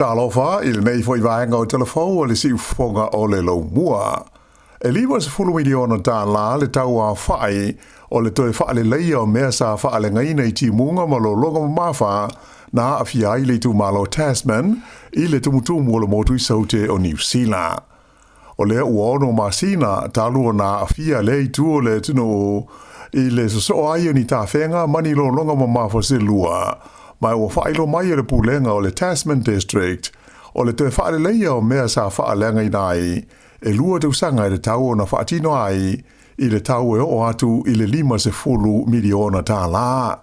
Talofa i lenei foi vaega o Talafou o le siufofoga o le Laumua. E $50 miliona tālā le tau aofai o le toe faaleleia o mea sa faaleagaina i timuga ma lologa mamafa na aafia ai le itumalo Tasman i le tumutumu o le motu i Saute o Niu Sila. O lea ua 6 masina talu ona aafia lea itu o le atunuu i le sosoo ai o ni tafega ma ni lologa mamafa se lua, ma ua faailoa mai e le pulega o le Tasman District o le toe faaleleia o mea sa faaleagaina ai e 2 tausaga e tatau ona faatino ai i le tau e oo atu i le $50 miliona tālā.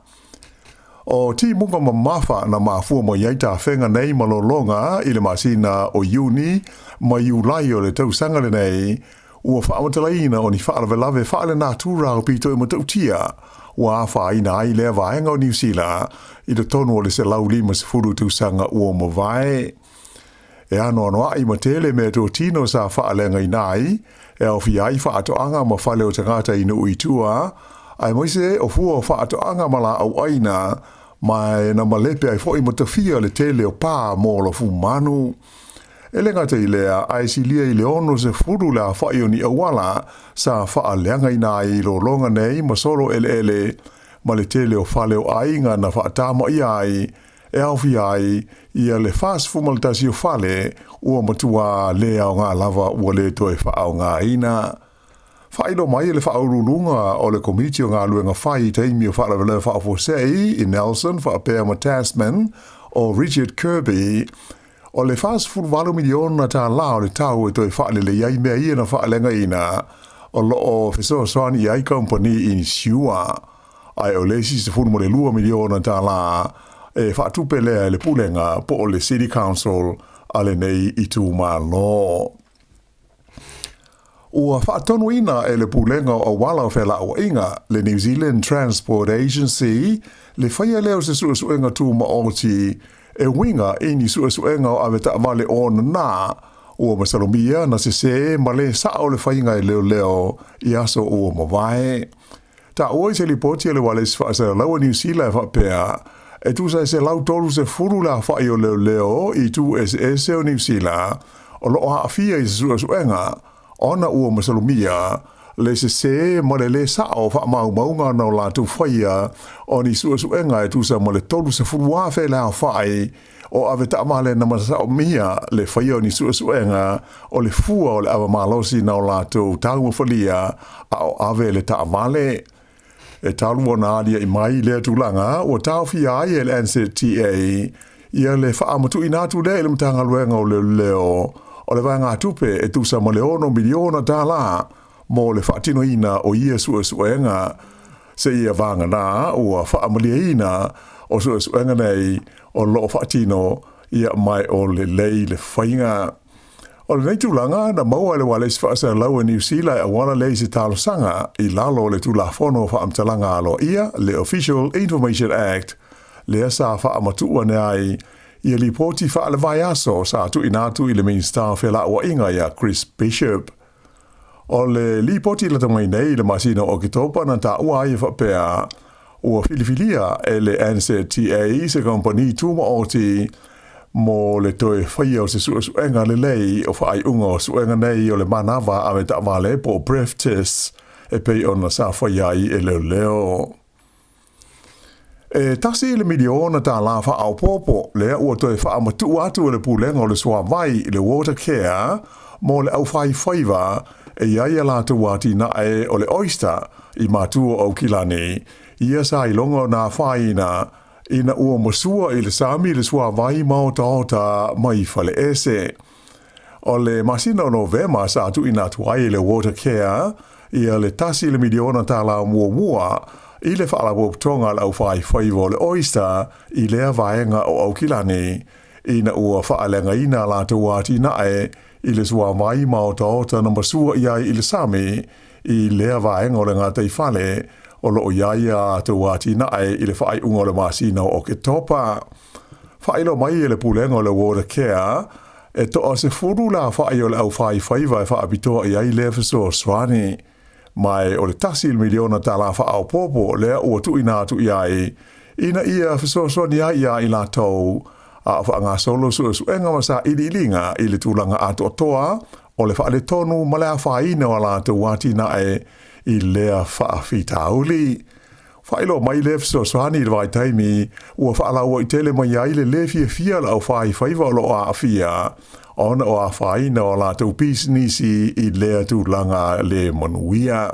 O timuga mamafa na mafua mai ai tafega nei ma lologa i le masina o Iuni ma Iulai o le tausaga lenei, ua faamatalaina o ni faalavelave faalenatura aupito i matautia ua afaina ai lea vaega o Niu Sila i totonu o le 150 tausaga ua mavae. E anoanoai ma tele mea totino sa faaleagaina ai, e aofia ai faatoaga ma fale o tagata i nuu i tua, aemaise o fua o faatoaga ma laau aina, ma e na malepe ai foi matafia le tele o pā mo lafumanu. E le gata i lea, ae silia i le 60 le aofai o ni auala sa faaleagaina ai i lologa nei ma solo eleele ma le tele o fale o aiga na faatamaia ai, e aofia ai ia le 41 o fale ua matua le aoga lava ua le toe faaaogaina. Faailoa mai e le faauluuluga o le Komiti o Galuega Fai i taimi o faalavelave faafuasei i Nelson faapea ma Tasman o Richard Kirby, o le $48 miliona tālā o le tau e toe faalelei ai mea ia na faaleagaina o loo fesoasoani i ai kamupani inisiua, ae o le isi $12 miliona tālā e faatupe lea e le pulega po o le City Council a lenei itumalo. Ua faatonuina e le pulega o auala o felauaiga, le New Zealand Transport Agency, le faia lea o se suesuega tumaoti e uiga i ni suesuega o avetaavale onana ua masalomia na sesē ma le sao le faiga e leoleo i aso ua mavae. Taua i se lipoti a le ualesi faasalalau a Niu Sila e faapea, e tusa e 130 le aofai o leoleo i itu eseese o Niu Sila o loo aafia i se suesuega ona ua masalomia le sesē ma le lē sao o faamaumauga na o latou faia o ni suesuega e tusa ma le 30,000 le aofai o avetaavale na masalomia le faia o ni suesuega o le fua o le ava malosi na o latou taumafalia a o ave le taavale. E talu ona aliaʻi mai lea tulaga ua taofia ai e le NZTA ia le faamatuuina atu lea i le Matagaluega o Leoleo o le vaegatupe e tusa ma le $6 miliona tālā mo le faatinoina o ia suesuega. Seia vagana ua faamalieina o suesuega nei o loo faatino ia mai o lelei le faiga. O lenei tulaga na maua e le ualesi faasalalau a Niu Sila e auala lea i se talosaga i lalo o le Tulafono Faamatalaga Aloaia, le Official Information Act, lea sa faamatuu ane ai ia lipoti faale-vaiaso sa tuuina atu i le Minisita o Felauaiga ia Chris Bishop. O le lipoti lata mai nei i le masina o Oketopa na taua ai e faapea, ua filifilia e le NZTA se kamupani tumaoti mo le toe faia o se suesuega lelei o faaiuga o suega nei o le manava avetaavale po o breath tests e pei ona sa faia ai e leoleo. E $1 miliona tālā faaopoopo lea ua toe faamatuu atu e le pulega o le suavai le Watercare mo le aufaifaiva e i ai a latou atinae o le oyster i matua o Aukilani, ia sa iloga o nā whaina ina ua masua i le sami le suavai ma otaota mai faleese. O le masina o Novema sa tuuina atu ai e le Watercare ia le $1 miliona tālā muamua i le faalapotopotoga a le aufaifaiva o le oyster i lea vaega o Aukilani, ina ua faaleagaina a latou atinae i le suavai ma otaota na masua i ai i le sami i lea vaega o le gataifale o loo i ai a latou atinae i le faaiuga o le masina o Oketopa. Faailoa mai e le pulega o le Watercare e toa 10 le aofai o le aufaifaiva e faapitoa i ai lea fesoasoani, ma o le $1 miliona tālā faaopoopo lea ua tuuina atu i ai ina ia fesoasoani ai ia i latou. A o faagasolo suesuega ma sailiiliga i le tulaga atoatoa o le faaletonu ma le afaina o a latou atinae i lea faafitauli. Faailoa mai lea fesoasoani i le vaitaimi ua faalauaitele mai ai le lē fiafia o le aufaifaiva o lo o aafia ona o afaina o a latou pisinisi i lea tulaga lē manuia.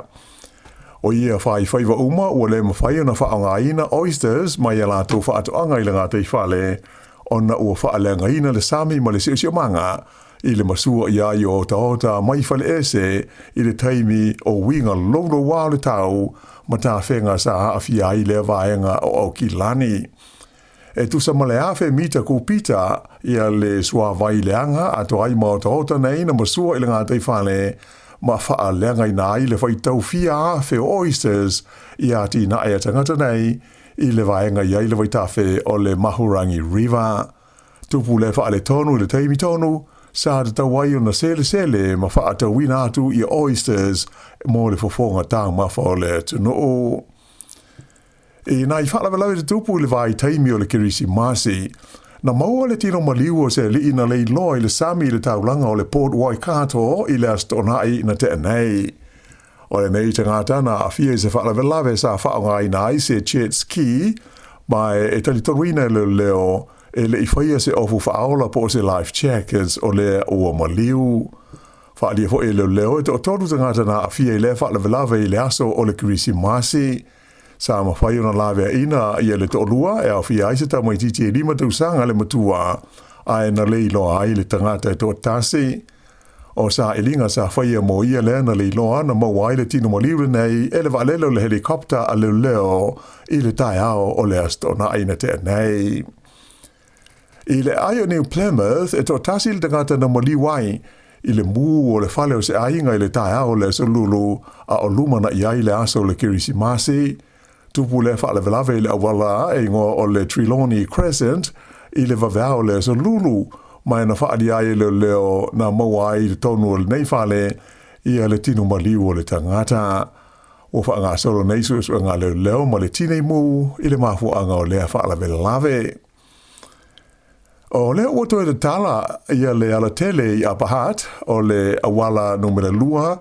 O ia faifaiva uma ua le mafai ona faaaogaina oysters mai a latou faatoaga i le gataifale ona ua faaleagaina le sami ma le siosiomaga i le masua i ai o otaota mai faleese i le taimi o uiga loulouā o le tau ma tafega sa aafia ai lea vaega o Aukilani. E tusa ma le 1000 mita kupita ia le suavai leaga atoa ai ma otaota nei na masua i le gataifale ma faaleagaina ai le faitau fia afe o oysters i atinae a tagata nei i le vaega i ai le vaitafe o le Mahurangi River. Tupu le faaletonu i le taimi tonu sa tatau ai ona selesele ma faatauina atu ia oysters mo le fofoga taumafa o le atunuu. I nai faalavelave tutupu i le vaitaimi o le Kerisimasi, na maua le tino maliu o se alii na leiloa i le sami i le taulaga o le Port Waikato i le Aso Toonai na tea nei. O lenei tagata na aafia i se faalavelave sa faaaogaina ai se jet ski, ma e talitonuina e leoleo e le i faia se ofu faaola po o se life jackets o lea ua maliu. Faaalia foi e leoleo e toatolu tagata na aafia i lea faalavelave i le aso o le Kerisimasi. Sa mafai ona laveaina ia le toalua e aofia ai se tamaitiiti e 5 tausaga le matua, ae na leiloa ai le tagata e toatasi. O sailiga sa faia mo ia lea na leiloa na maua ai le tino maliu lenei e le vaalele o le helicopter a leoleo i le taeao o le Aso Toonai na tea nei. I le aai o New Plymouth, e toatasi le tagata na maliu ai i le mū o le fale o se aiga i le taeao o le Aso Lulu a o lumanai ai le aso o le Kerisimasi. Tupu lea faalavelave i le auala e igoa o le Trelawney Crescent i le vaveao o le Aso Lulu, ma na faaalia ai e leoleo na maua ai i totonu o lenei fale ia le tino maliu o le tagata. Ua faagasolo nei suesuega a leoleo ma le tinei mū i le mafuaaga o lea faalavelave. O lea ua toe tatala ia le alatele i Upper Hutt o le auala numera 2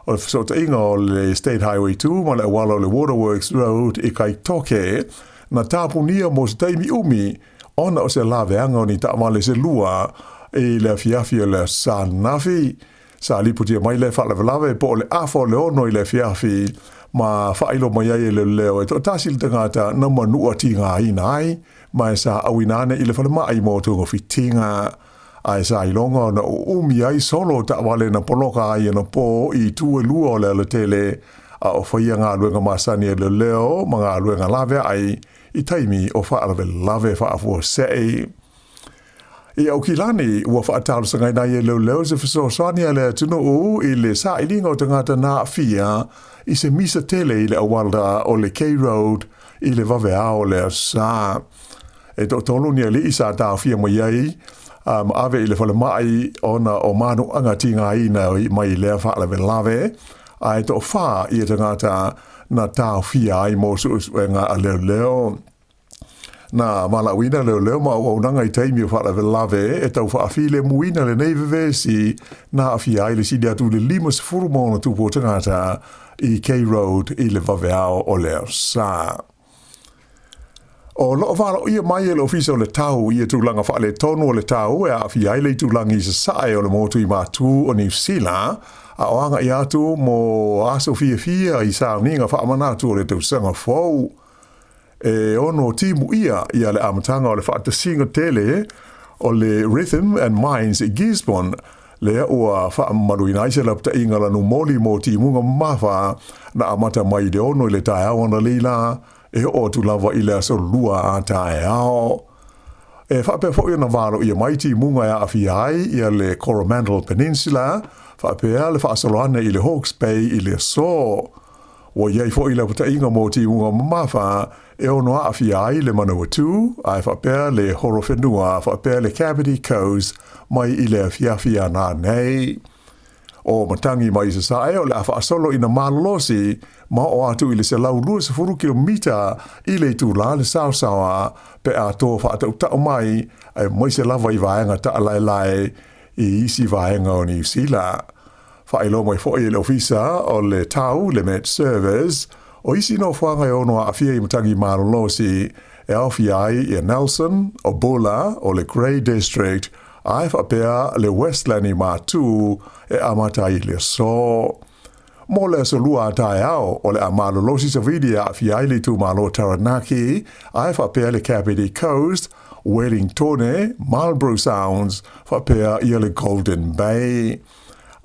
o le fesootaiga o le State Highway 2 ma le auala o le Waterworks Road i Kaitoke, na tapunia mo se taimi umi ona o se laveaga o ni taavale se lua i le afiafi o le Aso Ananafi. Sa lipotia mai lea faalavelave po o le 5:30 i le afiafi ma faailo mai ai e leoleo e toatasi le tagata na manua tigaina ai ma e sa auina ane i le falemai mo togafitiga. Ae sa iloga ona uumi ai solo taavale na poloka ai anapo i itu e lua o le alatele a o faia galuega masani a leoleo ma galuega laveai i taimi o faalavelave faafuasei. I Aukilani, ua faatalosagaina ai e leoleo se fesoasoani a le atunuu i le sailiga o tagata na aafia i se misa tele i le auala o le K Road i le vaveao o le Aso Sa. E toatolu ni alii sa taofia mai ai ma ave i le falemai ona o manuaga tigaina mai lea faalavelave, ae toafa ia tagata na taofia ai mo suesuega a leoleo. Na valaauina leoleo ma auaunaga i taimi o faalavelave e tau faafilemuina lenei vevesi na aafia ai le sili atu i le 50 ma ona tupu o tagata i K Road i le vaveao o le Aso Sa. O loo valoia mai e le Ofisa o le Tau ia tulaga faaletonu o le tau e aafia ai le itulagi i sasae o le motu i Matū o Niu Sila, a o agai atu mo aso fiafia i sauniga faamanatu o le tausaga fou. E ono timuia ia le amataga o le faatasiga tele o le Rhythm and Minds i Gisborne, lea ua faamamaluina ai se lapataiga lanumoli mo timuga mamafa na amata mai i le 6 i le taeao analeila e oo atu lava i le aso 2 a taeao. E faapea foi ona valoia mai timuga e aafia ai ia le Coromandel Peninsula, faapea le faasolo ane i le Hawke's Bay i le aso. Ua i ai foi lapataiga mo timuga mamafa e ono aafia ai le Manawatu, ae faapea le Horowhenua, faapea le Kapiti Coast mai i le afiafi ananei. O matagi mai sasae o le a faasolo ina malolosi ma oo atu i le 120 kilomita i le itulā le saosaoa pe a toa faatautau mai, aemaise lava i vaega taalaelae i isi vaega o Niu Sila. Faailoa mai foi e le Ofisa o le Tau, le Met Service, o isi nofoaga e ono aafia i matagi malolosi e aofia ai ia Nelson, o Buller, o le Grey District, ae faapea le Westland i Matū e amata ai i le aso. Mo le aso Lua a taeao, o le a malolosi savili e aafia ai le itumalo o Taranaki, ae faapea le Kapiti Coast, Wellingtone, Marlborough Sounds, faapea ia le Golden Bay.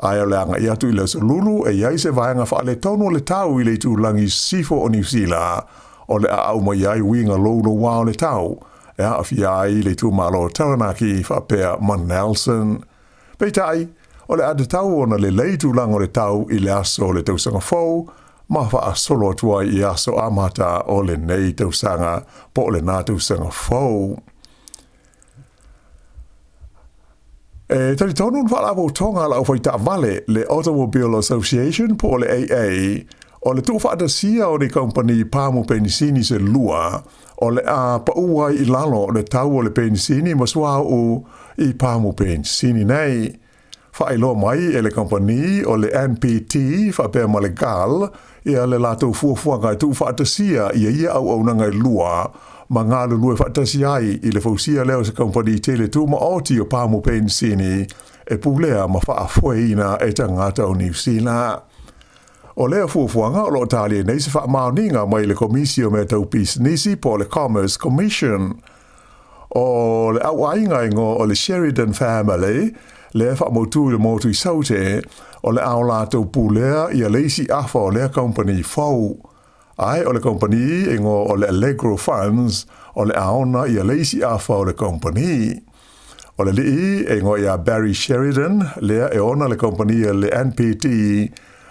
Ae o le agai atu i le aso Lulu e i ai se vaega faaletonu o le tau i le itulagi sisifo o Niu Sila, o le a aumaia ai uiga louloua o le tau, e aafia ai le itumalo o Taranaki faapea ma Nelson. Peitai, o le a tatau ona lelei tulaga o le tau i le aso o le tausaga fou ma faasolo atu ai i aso amata o lenei tausaga po o lena tausaga fou. E talitonu le Faalapotopotoga a le Aufaitaavale, le Automobile Association po o le AA, o le tuufaatasia o ni kamupani pamu penisini se lua, o le a pau ai i lalo le tau o le penisini ma suauu i pamu penisini nei. Faailoa mai e le kamupani o le NPT faapea ma le GAL ia le latou fuafuaga e tuufaatasia ia ia auaunaga e lua ma galulue faatasi ai i le fausia lea o se kamupani tele tumaoti o pamu penisini e pulea ma faafoeina e tagata o Niu Sila. O lea fuafuaga o lo o talia nei se faamaoniga mai le Komisi o Mea Tau Pisinisi po o le Commerce Commission. O le auaiga igoa o le Sheridan Family, lea e faamautu i le motu i Saute, o le a o latou pulea ia le isi afa o lea kamupani fou. Ae o le kamupani igoa o le Allegro Funds, o le a ona ia le isi afa o le kamupani. O le alii e igoa ia Barry Sheridan, lea e ona le kamupani a le NPT,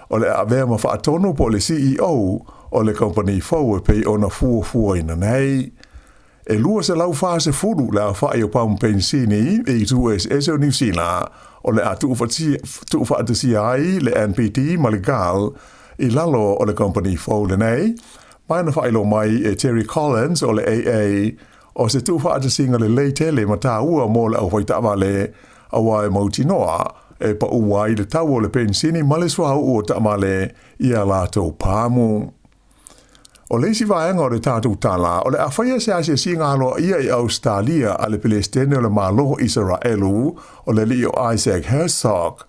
o le a avea ma faatonu po o le CEO o le kamupani fou e pei ona fuafuaina nei. E 240 le aofai o pamu penisini i itu eseese o Niu Sila o le a tuufaatasia ai le NPT ma le GAL i lalo o le kamupani fou lenei, ma na faailoa mai e Terry Collins o le AA o se tuufaatasiga lelei tele ma taua mo le aufaitaavale, aua e mautinoa e pau ai le tau o le penisini ma le suauu o taavale i a latou pamu. O le isi vaega o le tatou tala, o le a faia se asiasiga aloaia i Ausetalia a le Pelesitene o le Malo o Isaraelu, o le alii o Isaac Herzog.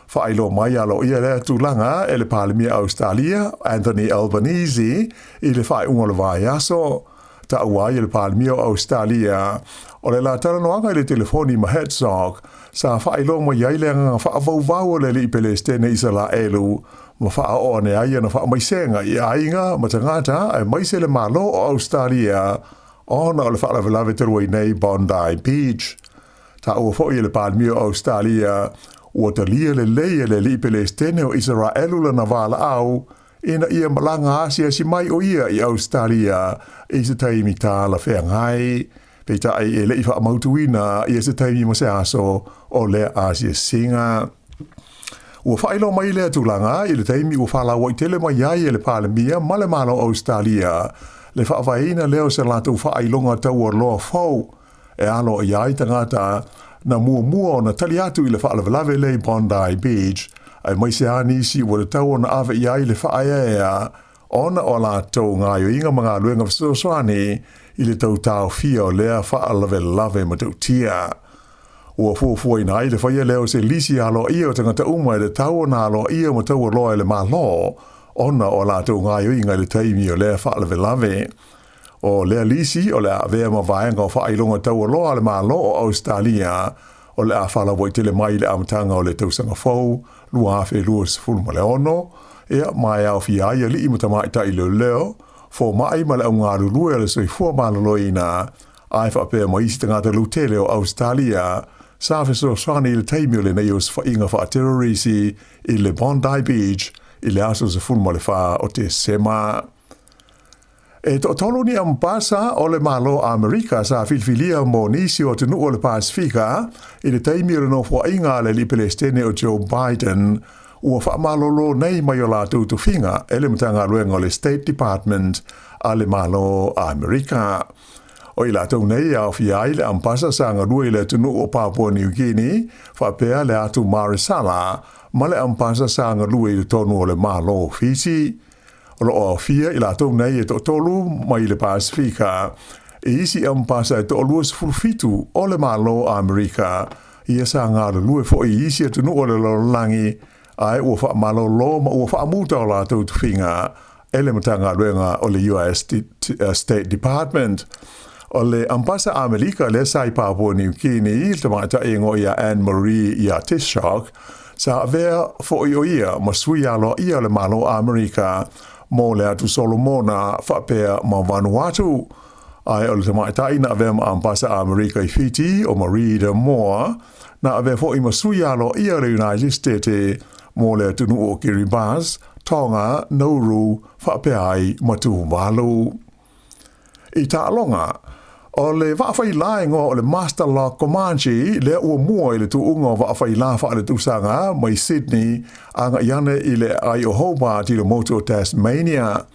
Faailoa mai aloaia lea tulaga e le Palemia Ausetalia, Anthony Albanese, i le faaiuga o le vaiaso. Taua ai e le Palemia o Ausetalia, o le la talanoaga i le telefoni ma Herzog, sa faailoa mai ai le agaga faavauvau o le alii Pelesitene Isaraelu ma faaoo ane ai ana faamaisega i aiga ma tagata aemaise le Malo o Ausetalia ona o le faalavelave talu ai nei Bondi Beach. Taua foi e le Palemia o Ausetalia, ua talia lelei e le alii Pelesitene o Isaraelu lana valaau ina ia malaga asiasi mai o ia i Ausetalia i se taimi talafeagai. Peitai e le i faamautuina ia se taimi ma se aso o lea asiasiga. Ua faailoa mai lea tulaga i le taimi ua falauaitele mai ai e le Palemia ma le Malo o Ausetalia le faavaeina lea o se latou faailoga taualoa fou e alo i ai tagata na muamua ona tali atu i le faalavelave lea i Bondi Beach, aemaise lava nisi ua tatau ona ave i ai le faaeaea ona o a latou gaoioiga ma galuega fesoasoani i le tau taofia o lea faalavelave matautia. Ua fuafuaina ai le faia lea o se lisi aloaia o tagata uma e tatau ona aloaia ma taualoa e le Malo ona o a latou gaoioiga i le taimi o lea faalavelave. O lea lisi o le a avea ma vaega o faailoga taualoa a le Malo o Ausetalia o le a falauaitele mai i le amataga o le tausaga fou 2026, ia, ma e aofia ai alii ma tamaitai leoleo, fomai ma le augalulue o le soifua maloloina, ae faapea ma isi tagata lautele o Ausetalia sa fesoasoani i le taimi o lenei osofaiga faaterorisi i le Bondi Beach i le aso 14 o Tesema. E toatolu ni ambasa o le Malo o Amerika sa filifilia mo nisi o atunuu o le Pasefika i le taimi o le nofoaiga a le alii Pelesitene o Joe Biden. ua faamalolo nei mai o latou tofiga e le Matagaluega o le State Department a le Malo a Amerika. O i latou nei e aofia ai le Ambasa sa galue i le atunuu o Papua New Guinea faapea le atu Maresala ma le Ambasa sa galue i totonu o le Malo o Fiti. O lo o aofia i latou nei e toatolu mai le Pasefika i isi ambasa e 27 o le Malo a Amerika ia sa galulue foi i isi atunuu o le lalolagi ae ua faamalolo ma ua faamuta o latou tofiga e le Matagaluega o le US State Department. O le ambasa Amerika lea sa i Papua New Guinea, le tamaitai e igoa ia Anne Marie ia Tishok, sa avea foi o ia ma sui aloaia o le Malo a Amerika mo le atu Solomona faapea ma Vanuatu. Ae o le tamaitai na avea ma ambasa Amerika i Fiti o Marida Moore, na avea foi ma sui aloaia o le United States mo le atunuu o Kiribati, Tonga, Nauru faapea ai ma Tuvalu. I taaloga, o le vaafaila e igoa o le Master Lock Comanche lea ua mua i le tuuga o vaafaila faaletausaga mai Sydney agai ane i le aai o Hobart i le motu o Tasmania.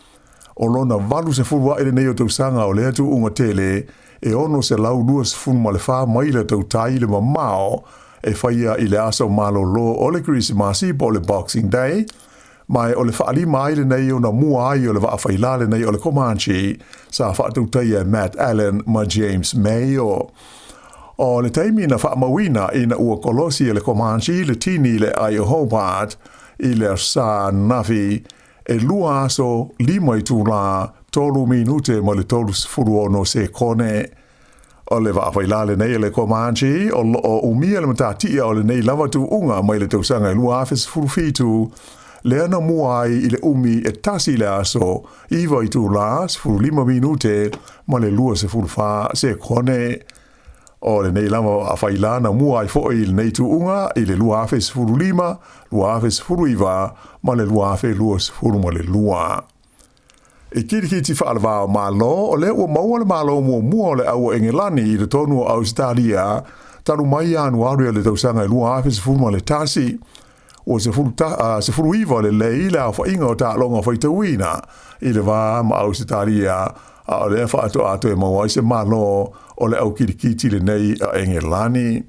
O lona 80 ae lenei o tausaga o lea tuuga tele e 624 maila tautai le mamao e faia i le aso malolo o le Kerisimasi po o le Boxing Day, ma o le faalima ai lenei ona mua ai o le vaafaila lenei o le Comanche sa faatautaia e Matt Allen ma James Mayo. O le taimi na faamauina ina ua kolosi e le Comanche le tini i le aai o Hobart i le aso Sa ananafi, e 2 aso 5 itulā 3 minute ma le 36 sekone. O le vaafaila lenei e le Comanche o lo o umia le matatia o lenei lava tuuga mai le tausaga e 2017, lea na mua ai i le umi e 1 le aso, 9 itulā, 15 minute ma le 24 sekone. O lenei lava vaafaila na mua ai foi i lenei tuuga i le 2015, 2019 ma le 2022. I kirikiti faalevao Malo, o lea ua maua le Malo muamua o le au o Engelani i totonu o Ausetalia talu mai Ianuari o le tausaga e 2011. Ua 19 lelei le aofaiga o taaloga faitauina i le va ma Ausetalia, a o lea faatoa toe maua ai se Malo o le au kirikiti lenei a Engelani.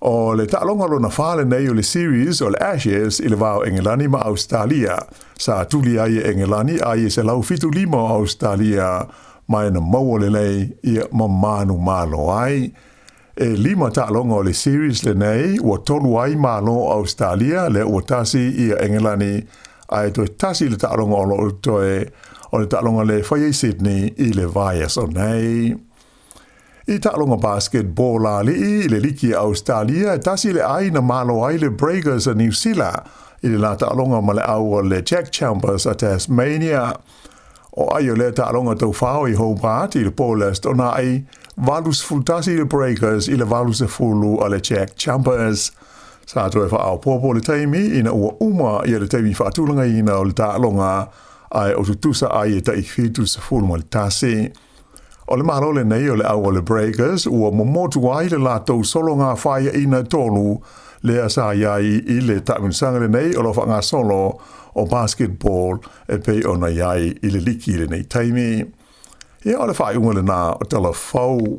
O le taaloga lona 4 lenei o le series o le Ashes i le va o Engelani ma Ausetalia, sa tuli ai e Engelani ai e 175 o Ausetalia ma e na maua lelei ia ma manu malo ai. E 5 taaloga o le series lenei ua 3 ai malo o Ausetalia lea ua 1 ia Engelani, ae toe 1 le taaloga o loo toe o le taaloga le fai ai Sydney i le vaiaso nei. I taaloga basketball alii i le liki a Australia, e 1 le ai na malo ai le Breakers a New Zealand i le la taaloga ma le au o le Jack Chambers a Tasmania. O ai o lea taaloga taufao i Hobart i le Polest o nai 81 le Breakers i le 80 a le Jack Chambers. Sa toe faaopoopo le taimi ina ua uma ia le taimi faatulagaina o le taaloga ae o tutusa ai e tai 71. O le malo lenei o le au o le Breakers ua momotu ai le latou sologa faiaina 3 lea sa iai i le taamilosaga lenei o lo faagasolo o basketball e pei ona iai i le liki lenei taimi. Ia o le faaiuga lena o tala fou.